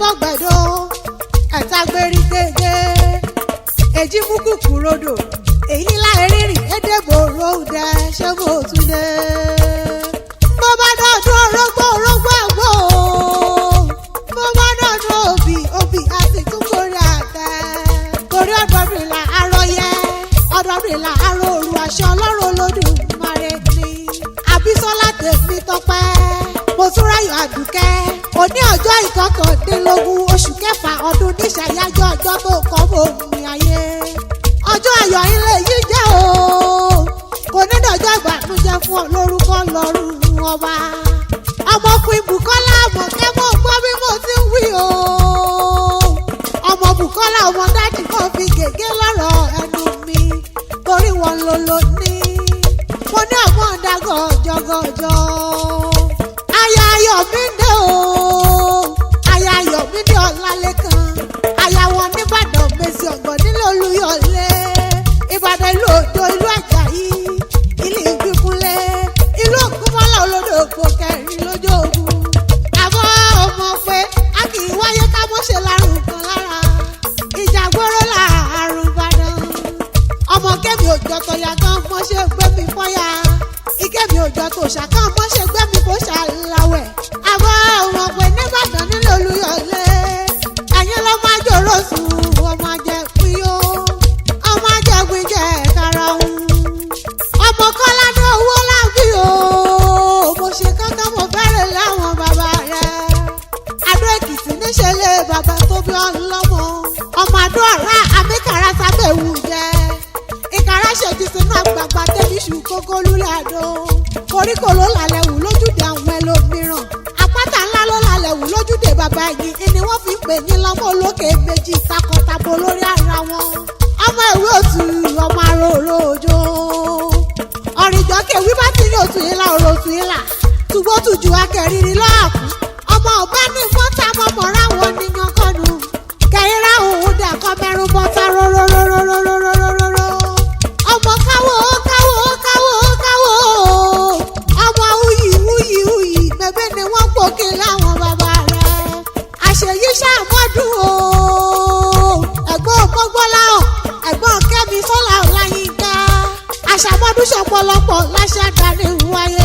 Bọ́gbẹ̀dọ́ ẹ̀ta gbérí gègé èjì mú kùkù rodò èyí ńlá erírì édèbò ròdẹ ṣé mo tún dé. Bó bá dọ̀dún orógbó, orógbó àgbo. Bó bá dọ̀dún òbí, òbí a sì tún kórè àtẹ. Torí ọ̀dọ́dún ìlà arọ́yẹ, ọ̀dọ́dún ìlà aró òru, àṣẹ Ọlọ́run Olódùmarè ni. Àbísọ́lá tèmi tọpẹ́, mo tún ráyọ̀ àdùkẹ́. Òní ọjọ́ 21 oṣù kẹfà ọdún níṣàyájọ́ ọjọ́ tó kọ́ mọ́ mi ayé. Ọjọ́ ayọ̀ ilé yìí jẹ́ o, kò ní dọ̀jọ́ ìbànújẹ́ fún ọ lórúkọ lọ́rùn ọba. Ọmọkùnrin Bùkọ́lá Àmọ̀kẹ́, mọ̀ gbọ́ bí mo ti ń wí o. Ọmọ Bùkọ́lá, ọmọ dájì kan fi gègé lọ́rọ̀ ẹnu mi torí wọn ló ló ní. Mo ní ọmọ ọ̀dàgọ̀ jọgọjọ. Aya ayọ̀ mi dé o, aya ayọ̀ mi dé Ọlálékan. Aya wọn nìbàdàn Mèsì ọ̀gbọ̀n nílé Olúyọ̀lé. Ìbàdàn ìlú Òjò, ìlú Àjàyí, ilé Ìgbìkúnlé, ìlú Ògúnmọ́lá olódò òpó kẹrin lójú ogun. Àmọ́ ọmọ pé a kì í wáyé ká mọ́ ṣe lárùn kan lára. Ìjà gbóró làárùn Ìbàdàn. Ọmọ kẹ́mi òjò tọ̀yà kan mọ́ ṣe gbé mi fọ́yà. Ìkẹ́mi òjò tòṣà kan mọ́ ṣe gbé mi kó ṣàlàwẹ̀. Àmọ́ ọmọ pé nìbàdàn nílé Olúyọ̀lé. Ẹ̀yin ló máa jòrò sùn, ọmọ ajẹ́ pín ó. Ọmọ ajẹ́gbin jẹ́ karahun. Ọmọ Kọ́lá ní owó lábí o. Mo ṣe kankan, mo fẹ́rẹ̀ láwọn bàbá rẹ̀. Adó Èkìtì níṣẹ́ lé bàbá tó bí ọlọ́mọ. Ọmọ Adó ọ̀rá àmìkàrà sábẹ̀wù jẹ́. Ìkàrà ṣèjì sínú àgbààgbà tẹ́bíṣù kókó lulẹ̀ àdó. Koríko ló lálẹ́ wù lójúde àwọn ẹlòmíràn. Àpáta ńlá ló lálẹ́ wù lójúde bàbá yìí ni wọ́n fi ń pè ní lọ́mọ olókè méjì takọtabo lórí ara wọn. Ọmọ ìwé òtù, ọmọ aró òró òjò. Ọ̀rìnjọ́ kẹwí bá ti ní òtù ìlà òrò òtù ìlà. Tùgbó tùjù akẹ́rìírí lọ́ọ̀kú. Ọmọ ọ̀bá ní mọ́tà mọ́mọ́ ráwọn níyan kọ́nu. Kẹ̀hìnrà òun dàkọ́ mẹ́rún bọ́tà róróróróróróróróró. Ọmọ káwó káwó káwó káwó. Ọmọ uyì uyì uyì bẹ̀bẹ̀ ni wọ́n pòkè láwọn bàbá rẹ̀. Àṣeyí ṣàmọ́dún o. Ẹ̀gbọ́n Mọ́gbọ́lá ọ̀, ẹ̀gbọ́n Kẹ́mi Sọ́lá Ọláyínká. Àṣàmọ́dún ṣọ̀pọ̀lọpọ̀ láṣẹ àdáni wáyé.